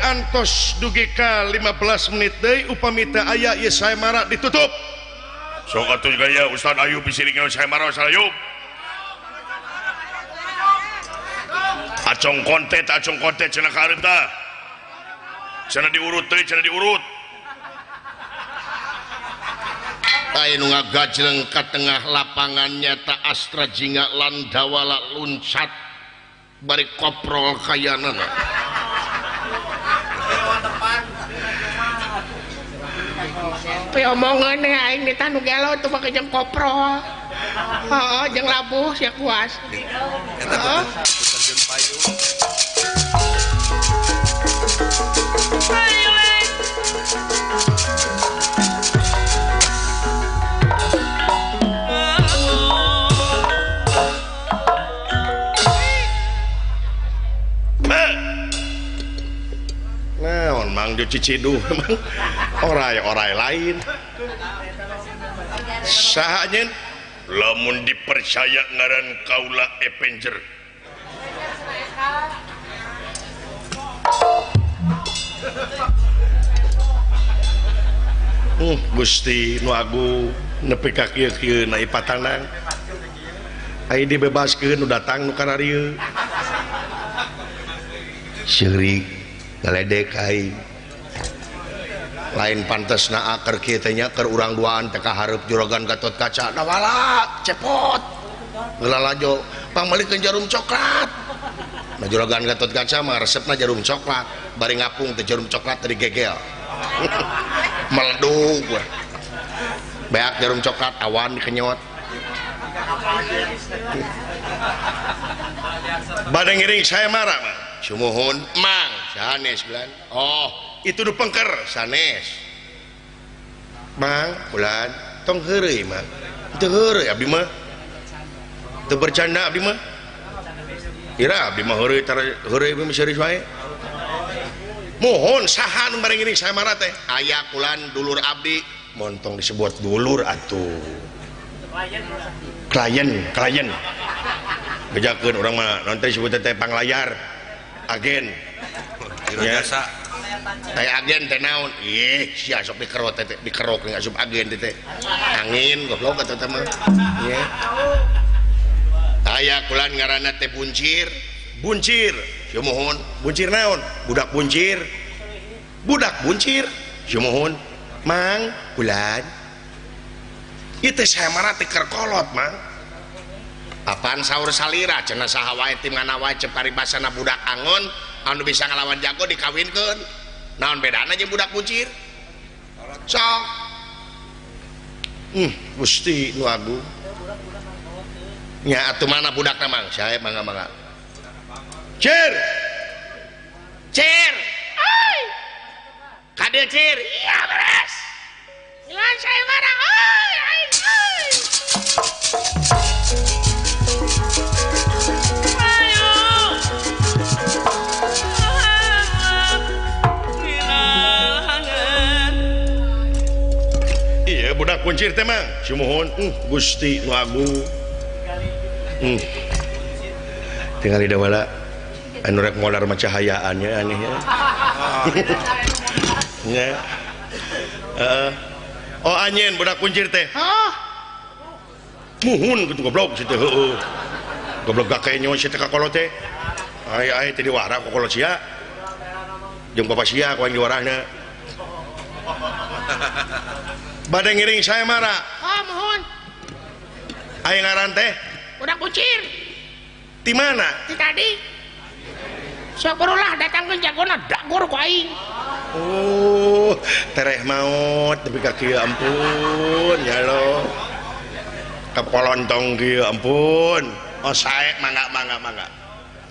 antos dugi ka 15 menit deui upami teu aya ieu sayembara ditutup. Sok atuh gaya Ustaz Ayub bisiring sayembara Ustaz Ayub. Acong kontet cenah ka hareup tah. Cenah diurut deui, cenah diurut. Aya nu ngagajleng ka tengah lapangan nyata Astra Jingga lan Dawala luncat bari koprol kayanana. Piomongan aing di tanu gelo tuh make jeung koprol. Heeh, jeung labuh sia kuas. Heeh. Terjun payung. Naon Mang Ciciduh emang orai-orai lain. Saha nyeun? Lamun dipercaya ngaran kaula Avenger. Gusti nu agung nepi ka kieu-kieu na ipatanang. Ai dibebaskeun nu datang nu kararieu. Seurik ngaledek aing. Lain pantesna aker kieu teh nya keur urang duaan teh ka hareup juragan Gatot Kaca. Dawala cepot. Ngelalajo pangmeulikeun jarum coklat. Nah juragan Gatot Kaca mah resepna jarum coklat, bari ngapung teh jarum coklat teh digegel. Meledug weh. Beak jarum coklat awan dikenyot. Bade ngiring saya marah mah. Sumuhun mang sanes bulan. Oh, itu nu pengker sanes. Mang bulan tong heureuy mang. Teu heureuy abdi mah. Teu bercanda abdi mah. Ira abdi mah heureuy tara heureuy mah serius wae. Mohon saha nu bari ngiring saya marah teh. Aya kulan dulur abdi, montong disebut dulur atuh. Klien, klien. Bejakeun urang mah naon teh disebut teh panglayar. Agen. Biro jasa. Teh agen teh naon? Ih, sia sok dikerok teh, dikerok asup agen teh. Angin goblok atuh teh mah. Ieu. Aya kulan ngaranna teh buncir. Buncir. Sumuhun, buncir naon? Budak buncir. Budak buncir. Sumuhun. Mang, kulan. Ieu teh sayembara teh keur kolot, Mang. Apaan saur salira cenah saha wae ti mana wae cep paribasana budak angon anu bisa ngalawan jago dikawinkeun. Naon bedana jeung budak buncir? Sok. Gusti nu agung. Nya atuh mana budakna Mang? Sae mangga-mangga. Cir. Cir. Ai. Kadieu cir. Iya beres. Ngilan sayembara. Ai aing euy. Iya budak kuncir teh Mang. Sumuhun, Gusti nu agung. Tinggal di dawala anu rek modar mah cahayaannya aneh ya. Nya. Heeh. Oh anjeun budak kuncir teh. Hah. Muhun kitu goblok situ heueuh. Goblok gakenyo sia teh ka kolot teh. Ai ai teh diwarah ku kolot sia. Jeung bapa sia ku aing diwarahna. Bade ngiring saya marah. Oh, mohon. Aing ngaran teh? Budak kucir. Di mana? Di tadi. Sok barulah datangkeun jagona dagor ku aing. Oh, tereh maut tapi ka kieu ampun ya lo. Kapolontong kieu ampun. Oh sae mangga mangga mangga.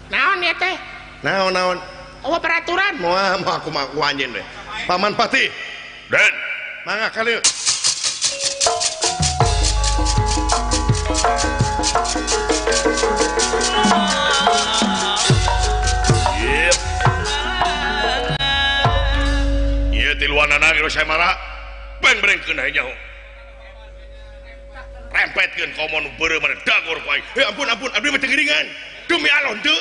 Naon ya teh? Naon naon? Oh peraturan. Moal mau aku mah ku anjeun we. Paman Patih. Den. Mangga kali. Yep. Ieu tiluanana geus saya marah. Beng-brengkeun hae nyaho. Rempetkeun komo nu beureum mana dagor ku aing. Eh ampun ampun abdi mah teu geuringan. Demi Allah henteu.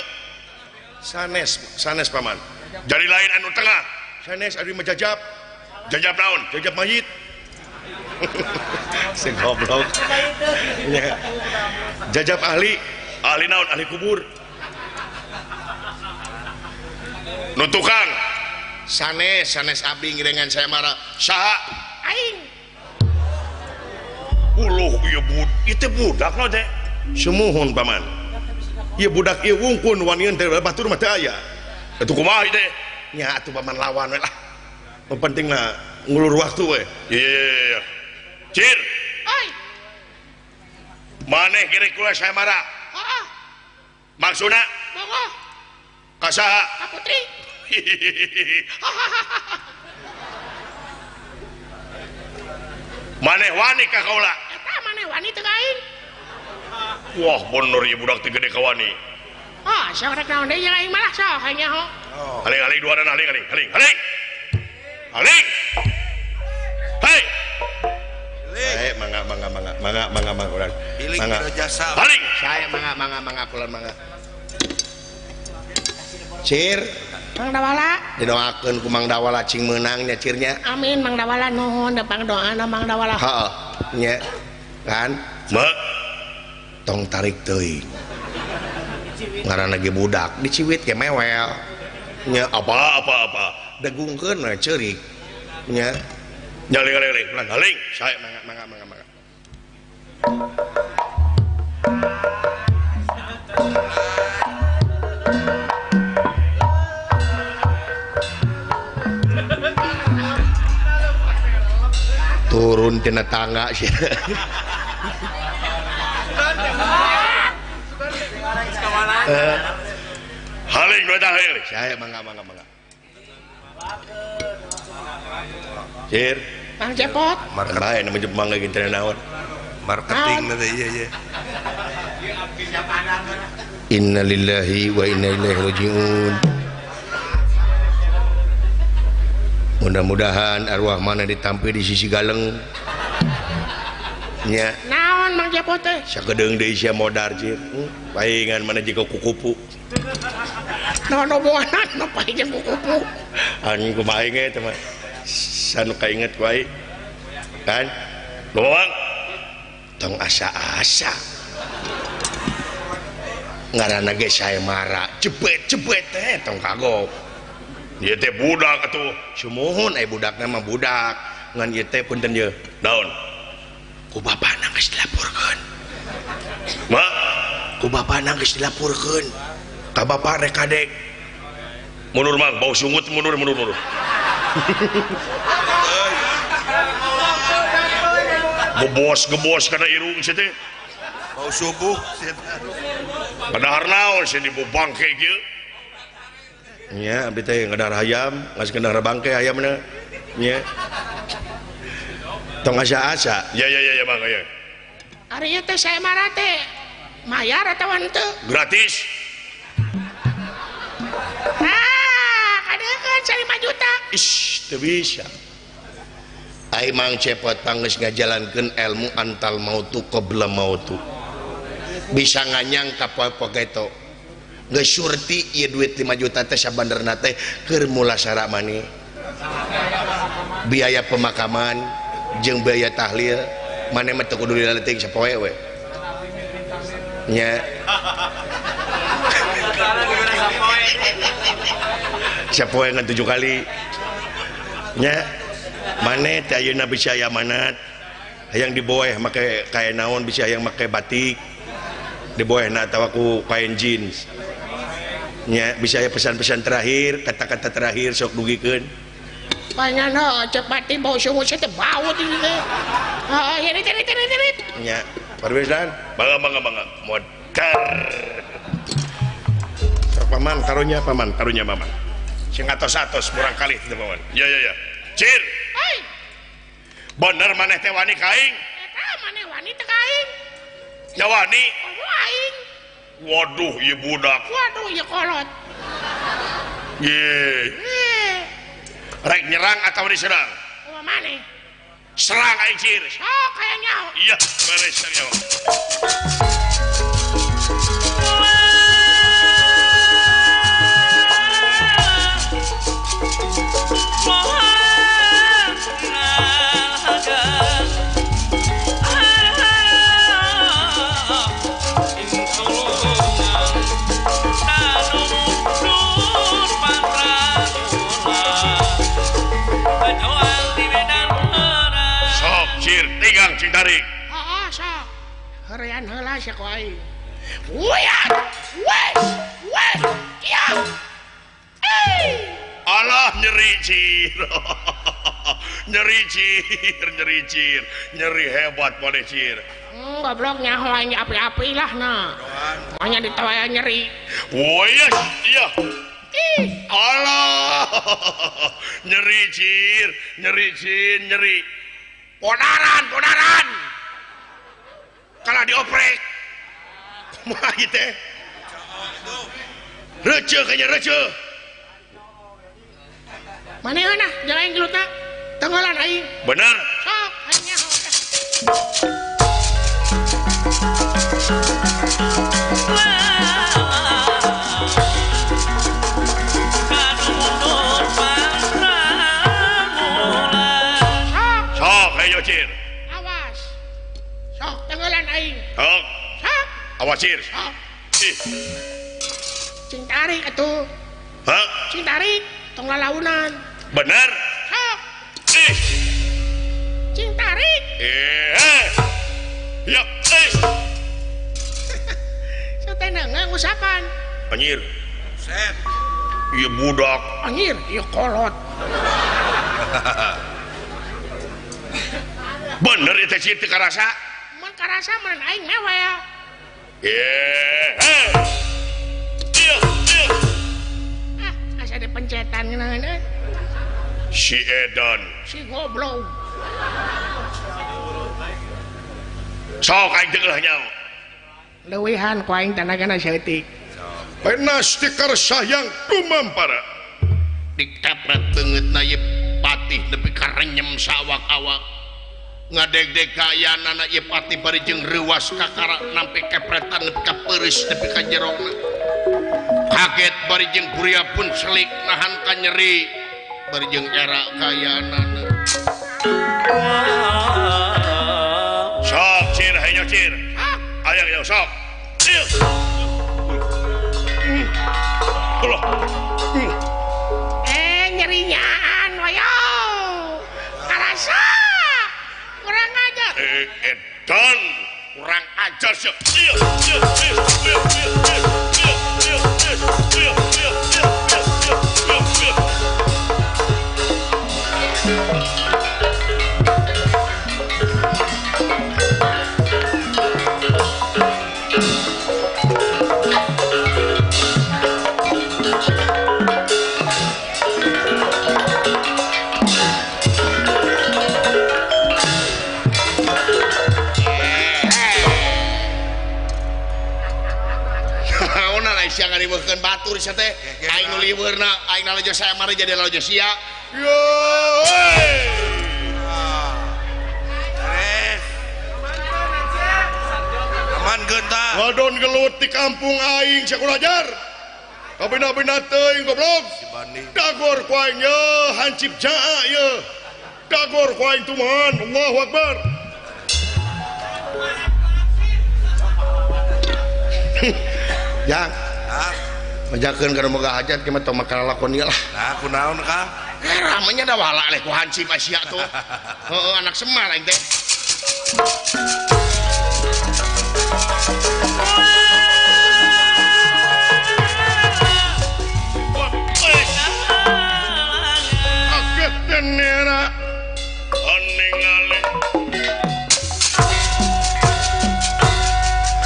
Sanes sanes paman. Jadi lain anu tengah. Sanes abdi mah jajab. Jajab naon? Jajab mayit. Si goblok. Nya. Jajab ahli, ahli naon? Ahli kubur. Nu tukang. Sanes, sanes abdi ngirengan saya marah. Saha? Aing. Uluh ieu bud, ieu teh budak no teh. Sumuhun paman. Ieu budak ieu wungkun wanian teh batur mah teu aya. Atuh kumaha ieu teh? Nya atuh paman lawan we lah. Nu penting mah ngulur waktu we. Iya. Cir. Oi. Maneh kira kula saya marah. Heeh. Maksudna? Bogoh. Ka saha? Ka Putri. Maneh wani ka kaula? Eta maneh wani teu ka aing. Wah, bener ieu budak teh gede ka wani. Ah, sok rek naon deui jeung aing malah sok aing nyaho. Haling-haling duanan haling haling haling haling. Haling. Hei. Baik, mangga mangga mangga mangga mangga mangga urang. Mangga. Haling. Saya mangga mangga mangga pulang mangga. Cir. Mang Dawala didoakeun ku Mang Dawala cing meunang nya cirnya. Amin Mang Dawala nuhun da pangdoana Mang Dawala. Heeh. Nya. Kan? Ma. Tong tarik teuing. Ngaranna ge budak diciwit ge mewel. Nya apa apa apa. Degungkeun we ceurik. Nya. Nya ling ling ling haling. Saya mangga mangga mangga mangga. Turun tina tangga sih. Haling dua haling. Saya mangga mangga mangga. Cir. Mang Cepot. Marketing nama mangga gitu naon. Marketing nanti iya iya. Innalillahi wa inna ilaihi rajiun. Mudah-mudahan arwah mana ditampi di sisi galeng. Nya. Naon Mang Cepot teh? Sakedeung deui sia modar cir. Paingan mana jika kukupu. Naon omongan nu paing jeung kukupu. Anjing kumaha aing teh mah. Sanu kainget ku aing. Kan? Doang. Tong asa-asa. Ngaranna ge saya marah. Jebet-jebet teh tong kagok. Ieu teh budak atuh. Sumuhun aya budakna mah budak. Ngan ieu teh punten ye. Naon? Ku bapana geus dilaporkeun. Ma, ku bapana geus dilaporkeun. Ka bapak rek kadek. Mundur Mang, bau sungut mundur mundur mundur. Gebos gebos kana irung sia teh. Bau subuh sia. Padahal naon sia dibu bangke kieu. Nya abdi teh ngadahar hayam, geus ngadahar bangke hayamna. Nya. Tong asa-asa. Ya ya ya ya Bang ya. Ari ieu teh saya marah teh. Mayar atawa henteu? Gratis. Ah, kadeukeuh 5 juta. Ish, teu bisa. Ai Mang Cepot panggeus ngajalankeun ilmu antal mautu qabla mautu. Bisa nganyang ka poe-poe geus surti ieu duit 5 juta teh sabanderna teh keur mulasara maneh. Biaya pemakaman jeung biaya tahlil maneh mah teu kudu dilaletik sapoe we. Nya. Sapoe ngan 7 kali. Nya. Maneh teh ayeuna bisa aya amanat. Hayang diboeh make kain naon bisa hayang make batik. Diboehna atawa ku kain jeans. Nya bisa aya pesan-pesan terakhir, kata-kata terakhir sok dugikeun. Pangan heuh cepat teh bau sungut teh bau teh. Heeh, hirit hirit hirit hirit. Nya, parwisdan. Bangga bangga bangga. Modar. Sok paman karunya paman, karunya paman. Sing atos-atos murang kali teh paman. Ya ya ya. Cir. Hei. Bener maneh teh wani ka aing? Eta maneh wani teh ka aing. Nya wani. Oh, aing. Waduh ieu budak. Waduh ieu kolot. Ye. Rek nyerang atau diserang? Kumaha maneh? Serang aing cir. Sok hayang nyaho. Iya, beres nyaho. tarik. Heeh, sok. Heurean heula sia ku aing. Wes, wes, wes. Ya. Eh. Alah nyeri cir. Nyeri cir, nyeri cir. Nyeri hebat maneh cir. Goblok nyaho aing api-api lah nah. Makanya ditawaya nyeri. Wes, iya. Ih, Allah. Nyeri cir, nyeri cir, nyeri. Ponaran, ponaran. Kalah dioprek. Kumaha ieu teh? Receh kayaknya receh. Manehna jeung aing gelutna tenggelan aing. Bener. Sok aing nyaho. Sok, Sok ayo cir. Awas. Sok tenggelan aing. Sok. Sok. Awas cir. Sok. Ih. Cing tarik atuh. Hah? Cing tarik tong lalaunan. Bener. Sok. Ih. Cing tarik. Eh. Ya, eh. Sok teh neungeung usapan. Anjir. Set. Ieu budak. Anjir, ieu kolot. Bener ieu teh cir teu karasa. Mun karasa mun aing mewel. Eh. Iya, iya. Ah, asa ada pencetan ngeunaheun euy. Si Edan. Si goblok. Sok aing teh geuleuh nyaho. Leuwihan ku aing tanagana saeutik. Penas tikar sayang tumampara. Dikepret beungeutna ieu patih nepi ka renyem saawak-awak. Ngadegdeg kaayaanana ieu patih bari jeung reuwas kakara nampi kepretan nepi ka peureus nepi ka jerona. Kaget bari jeung kuria pun selik nahan ka nyeri bari jeung era kaayaanana. Sok cir hayo cir. Ayo ayo sok. Cir. Allah. Eh nyerinyaan wayo. Karasa. Kurang ajar. Edan kurang ajar sih. Iya, iya, iya, iya, iya, iya, iya, iya, iya, iya, iya, iya. Sia ngariweuhkeun batur sia teh aing nu liweurna aing lalajo saya mari jadi lalajo sia. Yo. Beres. Aman geun tah. Wadon gelut di kampung aing sia kulajar. Kabina-bina teuing goblok. Dagor ku aing ye hancip jaa ye. Dagor ku aing tuman. Allahu Akbar. Jang. Majakeun kana boga hajat kieu mah tong makana lakon ieu lah. Nah, kunaon Kang? Ramenya da wala leh ku hancip Asia tuh. Heeh, anak semar aing teh. Kaget nera ningali.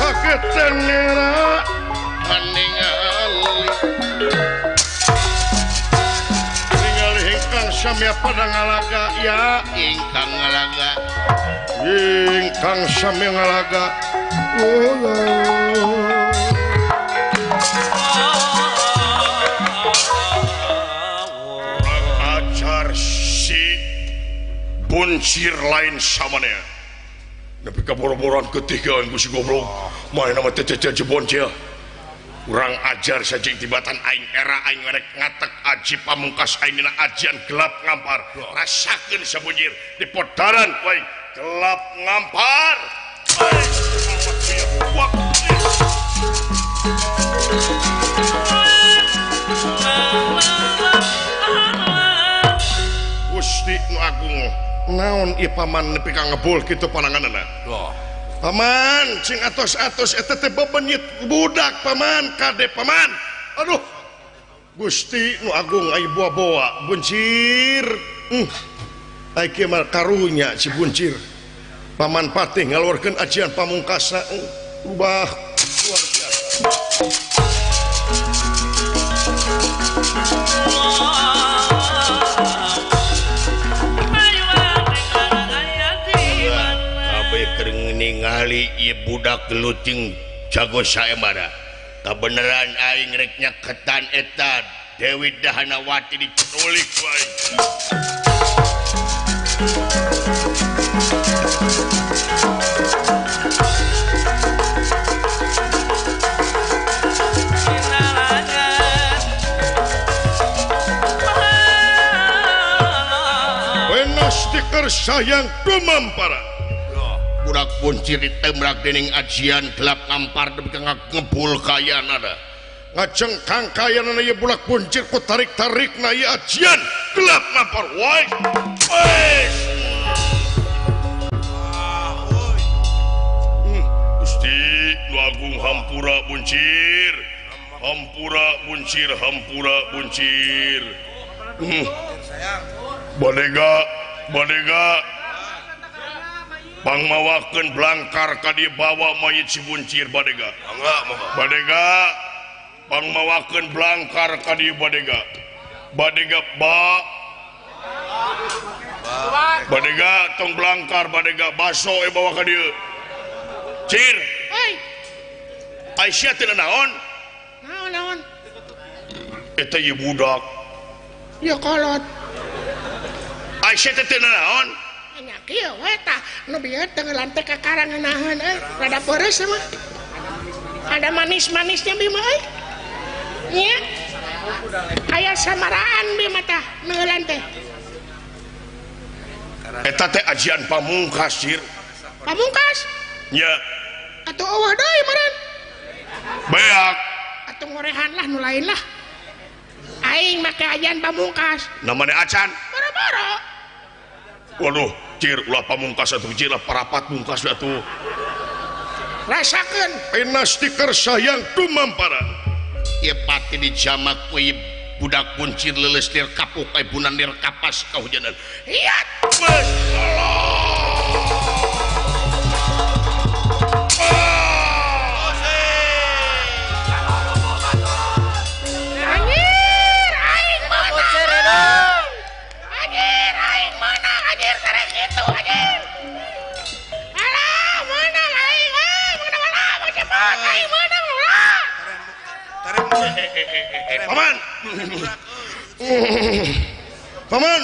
Kaget nera ningali. Ningali ingkang samya pada ngalaga ya ingkang ngalaga. Ingkang samya ngalaga. Kurang ajar si buncir lain samanea. Nepi ka boro-boron ketiga aing ku si goblok. Main nama teh teh boncil. Kurang ajar saja tibatan aing era aing rek ngatek aji pamungkas aing dina ajian gelap ngampar. Rasakeun sabunjir di podaran ku aing gelap ngampar. Gusti nu agung Naon ieu paman nepi ka ngebul kitu pananganna? Paman cing atos-atos eta teh bebenyit budak paman kade paman. Aduh. Gusti nu agung ai boa-boa buncir. Ai kieu mah karunya si buncir. Paman Patih ngaluarkeun ajian pamungkasna ubah luar biasa. Ningali ieu budak geluting jago saembara kabeneran aing rek nyaketan eta Dewi Dahanawati diculik ku aing. Wenas diker sayang dumampara. Budak buncir ditembrak dening ajian gelap ngampar demi ngebul kayanana ngajengkang kayanana ieu budak buncir ku tarik-tarikna ieu ajian gelap ngampar wae. Wes. Gusti nu agung hampura buncir. Hampura buncir, hampura buncir. Bodega, bodega. Pangmawakeun blangkar ka dieu bawa mayit si buncir badega. Mangga, mangga. Badega pangmawakeun blangkar ka dieu badega. Badega ba. Badega tong blangkar badega baso e bawa ka dieu. Cir. Hei. Aisyah teu naon? Naon naon? Eta ieu budak. Ya kolot. Aisyah teh teu naon? Nya kieu we tah nu bieu teu ngelantek ka karang ngeunaheun euy rada peureuh mah. Ada manis-manisnya bi mah euy. Nya. Aya samaraan bi mah tah neulan teh. Eta teh ajian pamungkas sir. Pamungkas? Nya. Atuh eueuh deui meureun. Beak. Atuh ngorehan lah nu lain lah. Aing make ajian pamungkas. Namanya acan. Boro-boro. Waduh, cir ulah pamungkas atuh cir lah parapat mungkas atuh. Rasakeun. Enas diker sayang dumampara. Ieu pati dijamak ku ieu budak buncir leuleus lir kapuk ai bunan lir kapas kahujanan. Hiat. Mas Allah. Anjir, aing meunang. Anjir, aing meunang. Anjir terek kitu anjir. Alah, meunang aing. Ah, meunang alah, Mang Cepot aing meunang ulah. Paman. Paman,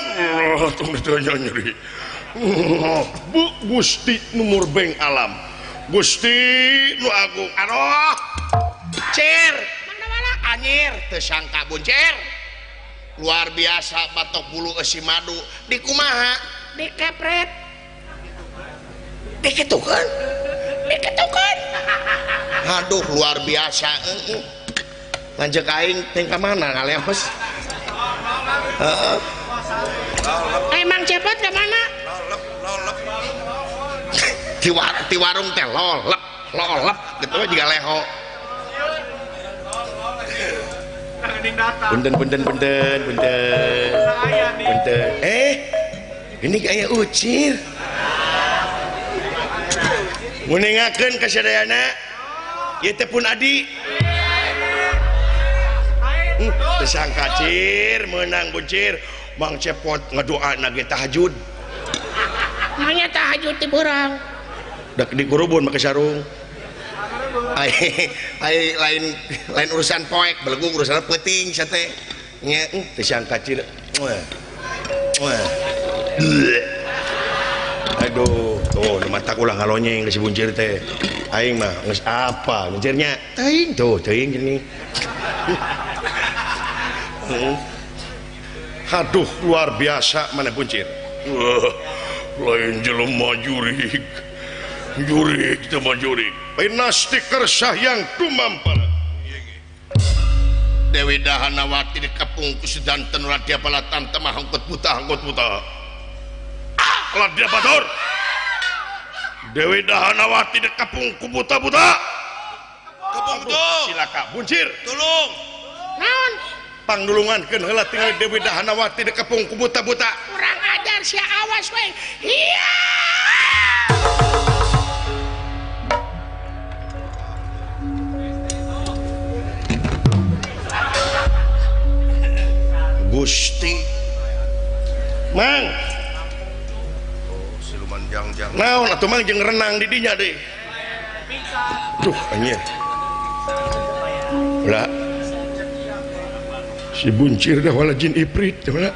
tong ditanya nyeri. Bu Gusti nu murbeng alam. Gusti nu agung. Aduh. Cir. Anjir, teu sangka buncir. Luar biasa batok bulu eusi madu. Di kumaha? Dikepret. Dikitukeun. Dikitukeun. Aduh, luar biasa. Lanjut aing teh ka mana ngaleos? Heeh. Emang Cepot ka mana? Lolep, lolep. Di warung teh lolep, lolep gitu mah juga leho. Punten punten punten punten. Punten. Ini aya ucir. Nguningakeun ka sadayana. Ieu teh pun adi. Tersangka cir menang buncir Mang Cepot ngadoa nage tahajud. Nanya tahajud ti beurang. Dak di kurubun make sarung. Ai ai lain lain urusan poek belegu urusan peuting sate. Nya tersangka cir. Wah. Aduh, tuh nu matak ulah ngalonyeng si buncir teh. Aing mah geus apa buncirnya? Teuing tuh, teuing gini. Aduh, luar biasa mana buncir. Lain jelema jurig. Jurig teh mah jurig. Pinastiker sahyang tumampara. Dewi Dahanawati dikepung ku sedanten Radia Balatan temah hangkut buta hangkut buta. Lah dia batur Dewi Dahanawati dek kapung ku buta-buta. Kepung tuh. Cilaka buncir. Tulung. Naon? Pangdulungankeun heula tingali Dewi Dahanawati dek kapung ku buta-buta. Kurang ajar sia awas we. Iya. Gusti Mang. Oh, siluman jangjang. Naon atuh Mang jeung renang di dinya deui. Duh anjir. Ulah. Si buncir dah wala jin iprit ulah.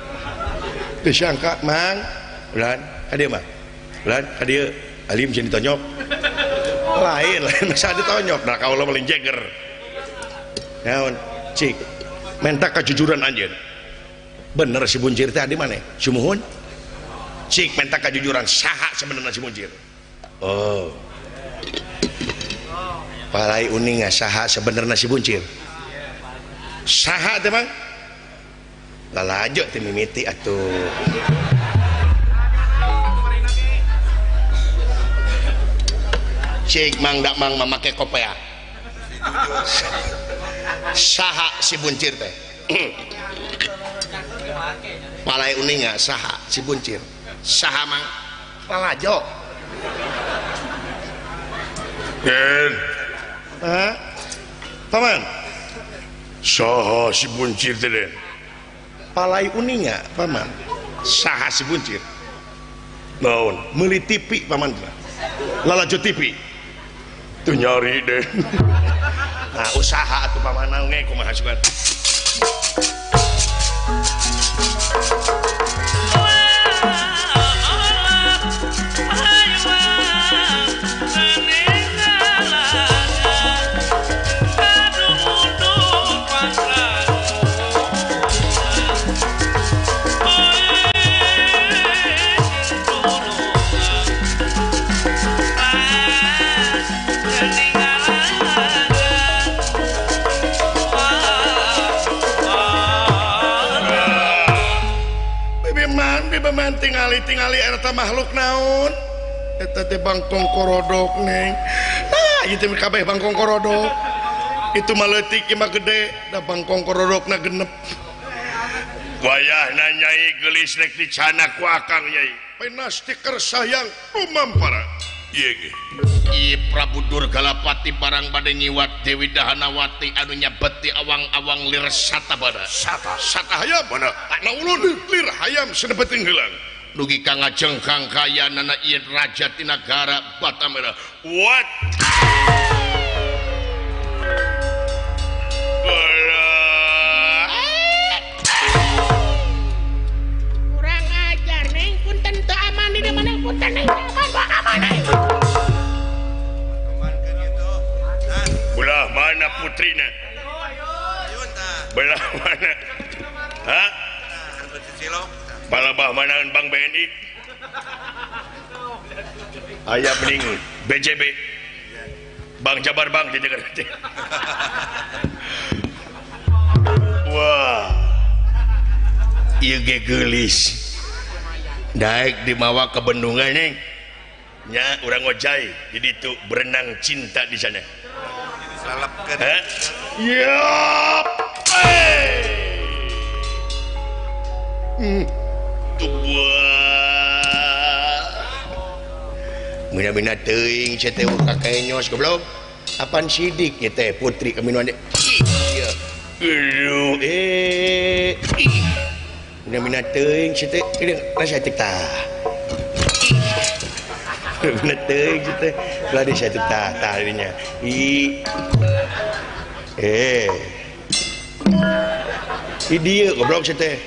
Teu sangka Mang. Ulan ka dieu Mang. Ulan ka dieu alim jeung ditonyok. Lain lain masa ditonyok da kaula mah jeger. Naon cik menta kajujuran anjeun. Bener si buncir teh adi maneh? Sumuhun. Cik menta kajujuran saha sebenarnya si buncir? Oh. Palai uninga saha sebenarnya si buncir? Saha teh Mang? Lalajo teh mimiti atuh. Cik Mang dak Mang mamake kopea. Saha si buncir teh? Palai uninga saha si buncir? Saha Mang? Lalajo. Den. Hah? Paman. Saha si buncir teh Den? Palai uninga paman. Saha si buncir? Naon? Meuli TV paman. Lalajo TV. Teu nyari Den. Nah usaha atuh paman nge kumaha sugan. Tingali-tingali eta makhluk naon eta teh bangkong korodok neng. Ah ieu teh kabeh bangkong korodok. Itu mah leutik ieu mah gede da bangkong korodokna genep. Wayahna Nyai geulis rek dicana ku akang Nyai. Pena stiker sayang rumampara. Ieu ge. Ieu Prabu Durgalapati barang bade ngiwat Dewi Dahanawati anu nyabeti awang-awang lir satabada. Sata sata hayam mana? Ana ulun lir hayam sanebeting heulang. Dugi ka ngajengkang kayanana ieu raja ti nagara Batamera. What? Kurang ajar neng punten teu aman di mana punten neng aman bawa aman neng. Belah mana putrina? Belah mana? Hah? Balabah manaan Bank BNI? Aya mending BJB. Bank Jabar Bank di Jakarta. Wah. Ieu ge geulis. Daek dimawa ke bendungan neng. Nya urang ngojay di ditu berenang cinta di sana. Lalapkeun. Yap. Mina-mina teuing sia teh ka kenyos goblok. Apan sidik ieu teh putri kaminuan teh. Ieu. Aduh, eh. Mina-mina teuing sia teh rasa teh tah. Mina teuing sia teh ulah di sia teh tah tah dinya. I. Eh. Di dieu goblok sia teh.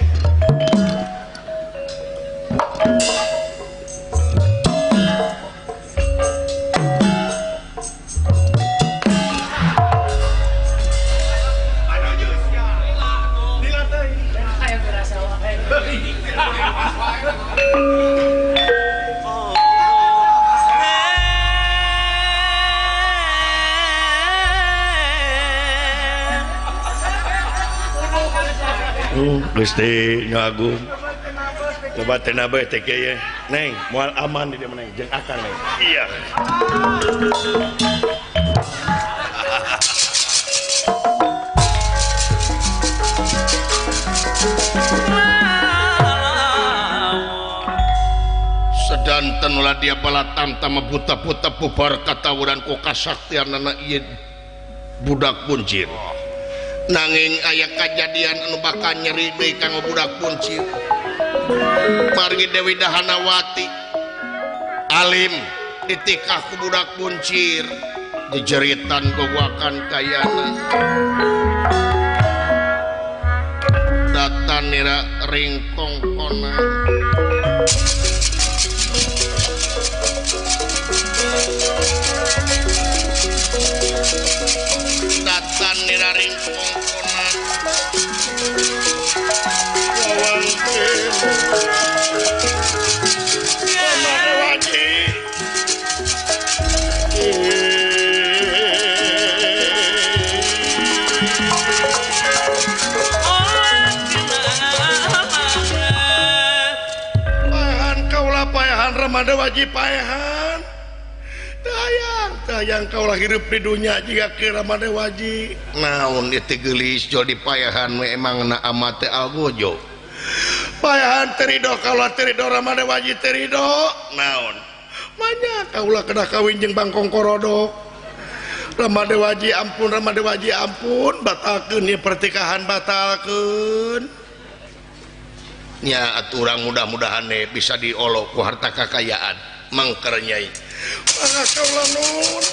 Gusti Agung Coba teh nabe teh kieu neng moal aman di dieu neng jeung akang neng. Iya. Sedanten ulah dia balatam tama buta-buta bubar katawuran ku kasaktianana ieu budak kuncir. Nanging aya kajadian anu bakal nyeri deui kanggo budak kuncir. Margi Dewi Dahanawati alim ditikah ku budak kuncir dijeritan gogoakan kayana. Datan nira ringkongkona. Datan nira ringkongkona. Lawang Wajib. Paehan kaulah paehan Ramada wajib paehan. Tayang tayang kaulah hirup di dunia jika ke Ramada wajib. Naon ieu teh geulis jol di paehan we emang na amate algojo. Paehan terido kaulah terido Ramada wajib terido. Naon banyak kaulah kena kawin jeung bangkong korodok. Ramada wajib ampun Ramada wajib ampun batalkeun ieu pertikahan batalkeun. Nya atuh urang mudah-mudahan bisa diolok ku harta kakayaan mangker nyai. Mangga kaulah nun.